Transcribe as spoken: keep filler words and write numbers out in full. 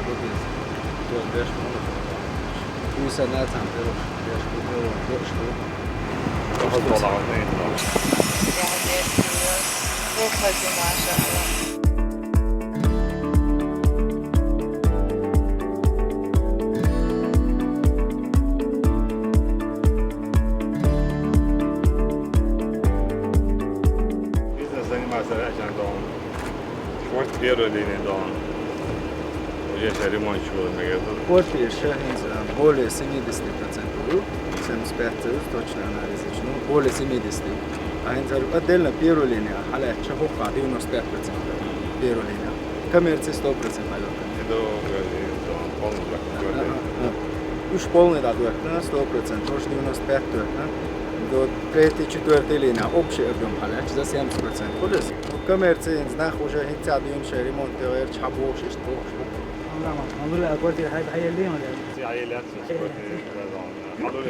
Бу бис. Бу беш муну. Бу сенатан беш, беш муну, беш муну. Бизнес занимается рядом. Спорт первой линии дом. Уже ремонт чего, наверное. Корпус ещё, э, более семидесяти процентов. Семьдесят пять, точно анализ, ну, более семидесяти. А это отдельно первую линию, а халя чего девяносто пять процентов. Первую линию. Коммерция сто процентов. Это уже полный. Ага, ага. Уж полный, да, да, сто процентов, уж девяносто пять, да. До третьей, четвертой линии общий объем халя, за семьдесят процентов. Плюс. Коммерция, знах уже хинца дюйм ше ремонт делаешь, чабош, что. Андама, андула акварти хай хай лион. Си ай лион. Андула.